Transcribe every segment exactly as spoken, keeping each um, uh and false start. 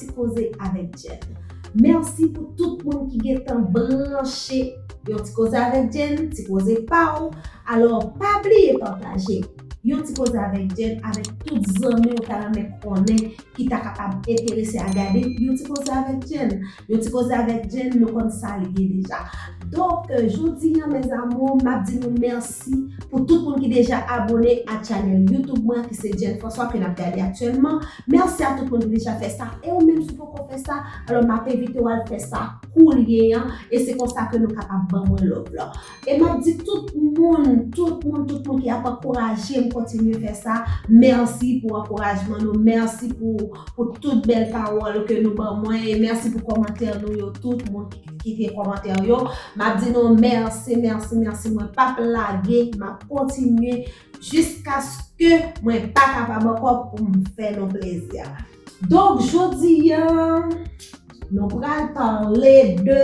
Ti Koze avèk Jenn. Mèsi pou tout moun ki gentan branche yon Ti Koze avèk Jenn, Ti Koze pa w. Alò, pa bliye pataje yon Ti Koze avèk Jenn avèk tout zanmi w ta renmen konnen ki ta kapab enterese a gade yon Ti Koze avèk Jenn. Yon Ti Koze avèk Jenn, nou konn sa li ye deja. Donk, jodi a, mes amours, m ap di nou mèsi pou tout moun ki deja abone a channel YouTube mwen, ki se Jenn François ke n ap gade aktyèlman. Mèsi a tout moun ki deja fè sa. E ou menm, si w poko fè sa, alò, m ap envite w al fè sa kounye a. E se konsa ke nou kapab ban mwen love la. E m ap di tout moun, tout moun, tout moun ki ap ankouraje m kontinye fè sa, mèsi pou ankourajman nou, mèsi pou, pou tout bèl pawòl ke nou ban mwen, e mèsi pou kòmantè nou yo, tout moun ki kite kòmantè yo. M ap di nou mèsi, mèsi, mèsi. Mwen p ap lage, m ap kontinye jiskaske mwen pa kapab ankò pou m fè nou plezi. Donk, jodi a, nou pral pale de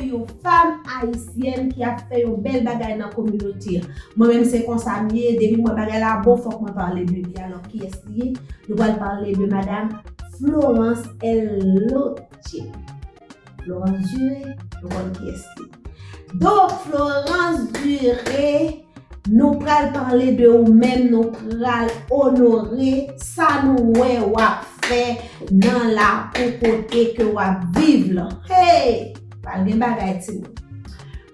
yon fanm ayisyèn ki ap fè yon bèl bagay nan kominote a. Mwen menm, se konsa m ye, depi m wè bagay la bon, fòk mwen pale de li. Alò, kiyès li ye? Nou pral pale de Madam Florence L. Lotier. Florence Duré, nou konn kiyès li. Donk, Florence Duré, nou pral pale de ou menm, nou pral onore sa nou wè w ap fè nan lakou kote ke w ap viv lan. Hey! Pral gen bagay, timoun.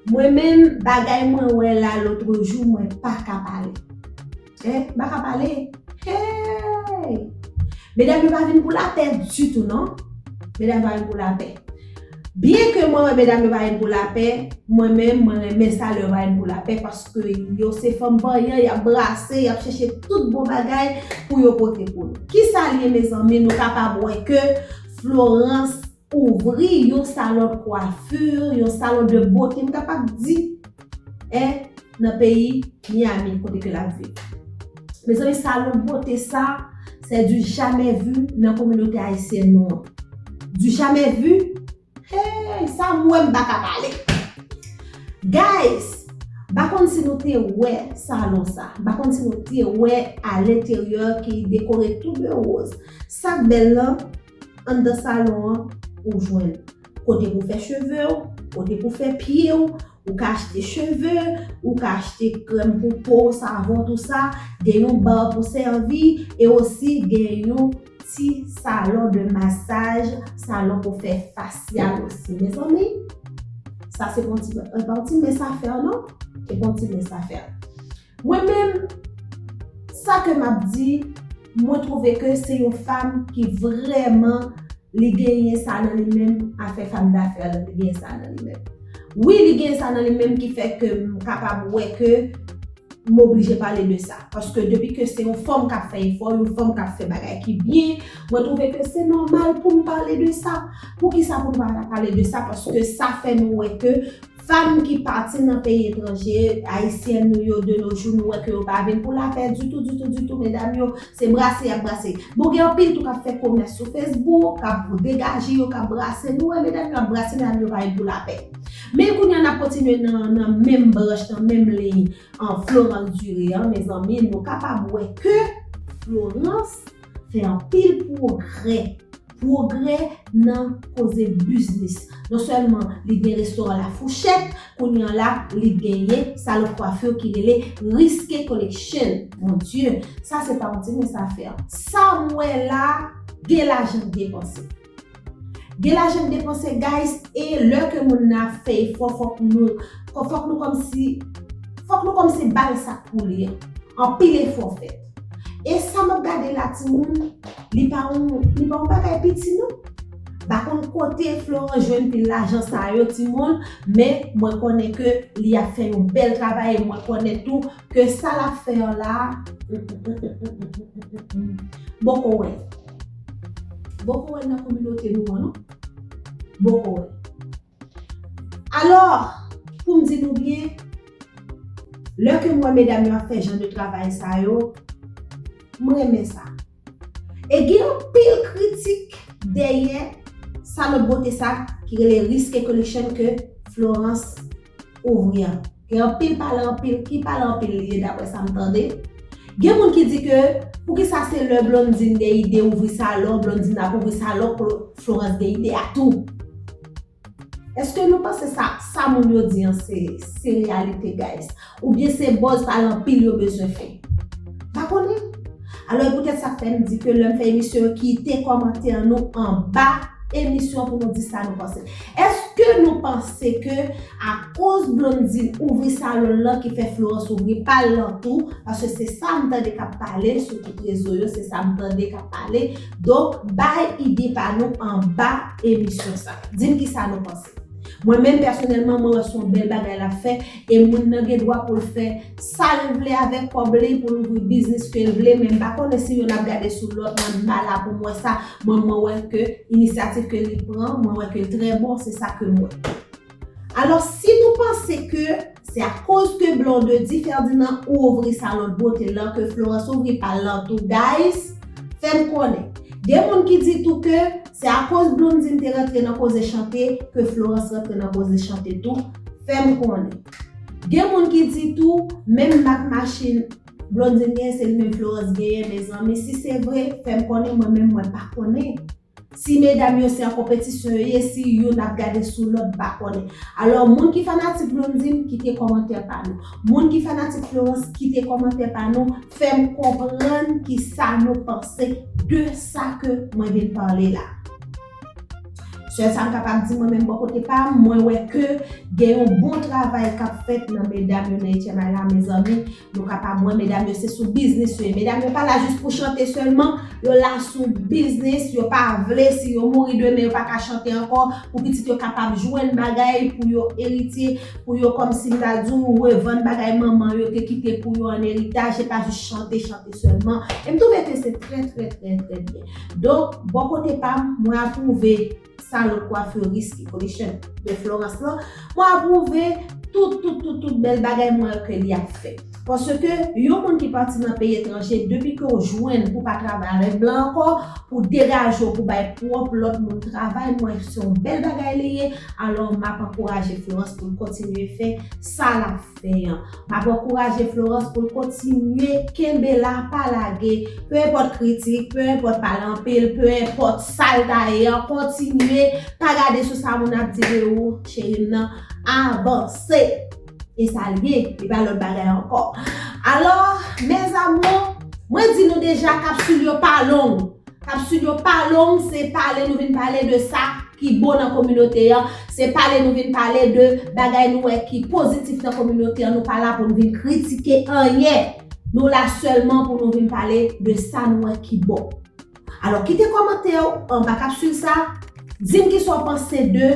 Mwen menm, bagay mwen wè la lòt jou, mwen pa ka pale. Hein? M pa ka pale. Hey! Medam yo pa vin pou lapè ditou, non. Medam yo pa vin pou lapè. Byen ke mwen wè medam yo pa vin pou lapè, mwen menm, mwen renmen sa lè yo pa vin pou lapè, paske yo se fanm vanyan, y ap brase, y ap chèche tout bon bagay pou yo pote pou nou. Kisa l ye, mezanmi? Nou kapab wè ke Florence ouvri yon salon de coiffure, yon salon de beauté, m kapab di, en, nan peyi Miami, kote ke l ap viv. Mezanmi, salon de beauté sa, c'est du jamais vu nan kominote ayisyèn nou an. Du jamais vu? Hey, sa m wè m pa ka pale. Guys, m pa konn si nou te wè salon sa. M pa konn si nou te wè a lenteryè ki dekore tou de woz. Sa k bèl lan, anndan salon an, ou jwenn kote pou fè cheve w, kote pou fè pye w, ou ka achte cheve, ou ka achte krèm pou po, savon, tou sa, gen yon ba pou sèvi, e osi gen yon ti salon de masaj, salon pou fè fasyal osi. Mezanmi, sa se pa yon ti, e pa yon ti mens afè, non? E pa yon ti mens afè. Mwen menm, sa ke m ap di, mwen twouve ke se yon fanm ki vrèman, li genyen sa nan li menm, afè fanm dafè lan, li genyen sa nan li menm. Wi, li genyen sa nan li menm ki fè ke m kapab wè ke m oblije pale de sa. Paske depi ke se yon fanm k ap fè efò, yon fanm k ap fè bagay ki byen, mwen twouve ke se nòmal pou m pale de sa. Poukisa pou m pa pale de sa? Paske sa fè nou wè ke fanm ki pati nan peyi etranje, ayisyèn nou yo de nos jours, nou wè ke yo pa vin pou lapè ditou, ditou, ditou, medam yo, se brase y ap brase. Bon, gen anpil tou k ap fè komès sou Facebook, k ap degaje yo, k ap brase. Nou wè medam yo ap brase, medam yo pa vin pou lapè. Men kounye a n ap kontinye nan, nan menm branch, nan menm liy, an Florence Duré an, mezanmi, nou kapab wè ke Florence fè anpil pwogrè. Pwogrè nan koze biznis. Non sèlman li gen restoran La Fourchette, kounye a la, li genyen salon de coiffure ki rele Risqué Collection. Mon Dieu, sa se pa yon ti mens afè. Sa m wè la, gen lajan k depanse. Gen lajan k depanse, guys, e lè ke moun nan ap fè efò, fòk nou, fòk nou kòmsi, fòk nou kòmsi ba l sa k pou li an. Anpil efò fèt. E sa m ap gade la, timoun, li pa yon, li pa yon bagay piti, non. M pa konn kote Florence jwenn pil lajan sa yo, timoun, men mwen konnen ke li ap fè yon bèl travay, e mwen konnen tou ke sa l ap fè an la, boko wè. Boko wè nan kominote nou an, non. Boko wè. Alò, pou m di nou byen, lè ke m wè medam yo ap fè jan de travay sa yo, m renmen sa. E gen anpil kritik dèyè salon de bote sa ki rele Risqué Collection ke Florence ouvri an. Gen anpil pale anpil, ki pale anpil li ye daprè sa m tande. Gen moun ki di ke poukisa se lè Blondine gen ide ouvri salon, Blondine ap ouvri salon, Flo- Florence gen ide a tou. Èske nou panse sa, sa moun yo di an se, se reyalite, guys? Oubyen se buzz pale anpil yo bezwen fè? Pa konnen. Alò, e poutèt sa k fè m di ke lè m fè emisyon yo, kite kòmantè nou anba emisyon pou nou di sa nou panse. Èske nou panse ke akoz Blondine ouvri salon l lan ki fè Florence ouvri pa l lan tou? Paske se sa m tande k ap pale sou tout rezo yo, se sa m tande k ap pale. Donk, bay ide pa nou anba emisyon sa. Di m kisa nou panse. Mwen menm pèsonèlman, mwen wè se yon bèl bagay l ap fè, e moun nan gen dwa pou l fè sa l vle avèk kòb li, pou l ouvri biznis ke l vle, men m pa konnen si youn ap gade sou lòt, mwen m pa la pou m wè sa. Mwen, mwen wè ke inisyativ ke li pran, mwen wè ke l trè bon, se sa ke m wè. Alò, si nou panse ke se akoz ke Blondedy Ferdinand ouvri salon de beauté lan ke Florence ouvri pa l lan tou, guys, fè m konnen. Gen moun ki di tou ke se akoz Blondine te rantre nan koze chante ke Florence rantre nan koze chante tou, fè m konnen. Gen moun ki di tou, menm mak machin Blondine genyen, se li menm Florence genyen, mezanmi, si se vre, fè m konnen, mwen menm, mwen pa konnen. Si medam yo se an konpetisyon yo ye, si youn ap gade sou lòt, pa konnen. Alò, moun ki fanatik Blondine, kite kòmantè pa nou. Moun ki fanatik Florence, kite kòmantè pa nou. Fè m konprann kisa nou panse de sa ke mwen vin pale la. Sèl sa m kapab di mwen menm bò kote pa m, mwen wè ke gen yon bon travay k ap fèt nan medam yo nan H M I la, mezanmi. Nou kapab wè medam yo se sou biznis yo ye. Medam yo pa la jis pou chante sèlman, yo la sou biznis, yo pa vle si yo mouri demen yo pa ka chante ankò, pou pitit yo kapab jwenn bagay pou yo eritye, pou yo kòmsi m ta di w revann bagay manman yo te kite pou yo an eritaj, se pa jis chante, chante sèlman. E m twouve ke se trè, trè, trè, trè byen. Donk, bò kote pa m, mwen apwouve salon de coiffure Risky Collection de Florence lan, mwen apwouve tout, tout, tout, tout bèl bagay mwen wè ke li ap fè. Paske yon moun ki pati nan peyi etranje, depi ke w jwenn pou pa travay avèk blan ankò, pou degaje w, pou bay pwòp lòt moun travay, mwen se yon bèl bagay li ye. Alò, m ap ankouraje Florence pou l kontinye fè sa l ap fè an. M ap ankouraje Florence pou l kontinye kenbe la, pa lage. Pe enpòt kritik, pe enpòt pale anpil, pe enpòt sa l ta ye an, kontinye. Pa gade sou sa moun ap di de ou, cheri m nan, avanse. E sa l ye, li pa lòt bagay ankò. Alò, mes amours, mwen di nou deja, kapsil yo pa long. Kapsil yo pa long, se pale nou vin pale de sa ki bon nan kominote an. Se pale nou vin pale de bagay nou wè ki pozitif nan kominote an. Nou pa la pou nou vin kritike anyen. Nou la sèlman pou nou vin pale de sa nou wè ki bon. Alò, kite kòmantè w anba kapsil sa. Di m kisa w panse de,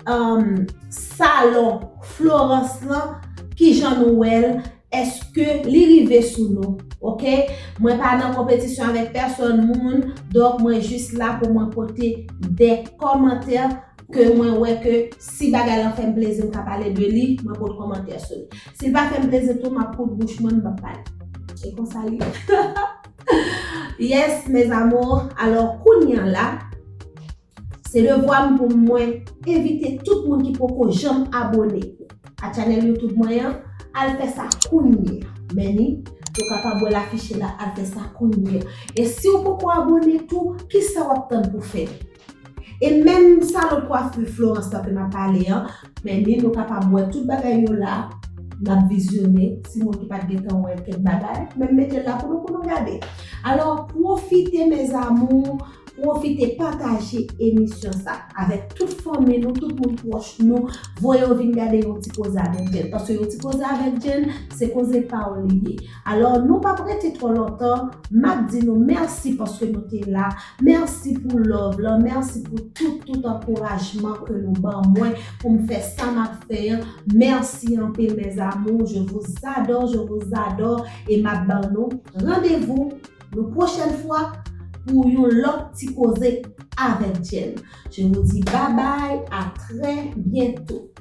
um, salon Florence lan, kijan nou wè l, èske li rive sou nou, oke? Mwen pa nan konpetisyon avèk pèsòn moun, donk mwen jis la pou mwen pote de kòmantè ke mwen wè ke si bagay lan fè m plezi, m ka pale de li, mwen pote kòmantè sou li. Si l pa fè m plezi tou, m ap koud bouch mwen, m p ap pale. E konsa li ye. Yes, mes amours. Alò, kounye a la, se devwa m pou mwen envite tout moun ki poko janm abone a chanèl YouTube mwen an, al fè sa kounye a. Men ni, nou kapab wè l afiche la, al fè sa kounye a. E si w poko abone tou, kisa w ap tann pou fè l? E menm salon de coiffure Florence lan ke m ap pale an, men ni nou kapab wè tout bagay yo la, n ap vizyone, si moun ki pa t gentan wè kèk bagay, men m mete l la pou nou, pou nou gade. Alò, pwofite, mes amours, pwofite pataje emisyon sa avèk tout fanmi nou, tout moun pwòch nou, voye yo vin gade yon ti koze avèk Jenn. Paske yon ti koze avèk Jenn, se koze pa w li ye. Alò, nou p ap rete twò lontan, m ap di nou mèsi paske nou te la, mèsi pou love lan, mèsi pou tout, tout ankourajman ke nou ban mwen pou m fè sa m ap fè an. Mèsi anpil, mes amours, je vous adore, je vous adore, e m ap ban nou randevou yon pwochèn fwa pou yon lòt ti koze avèk Jenn. Je vous dis bye bye, à très bientôt.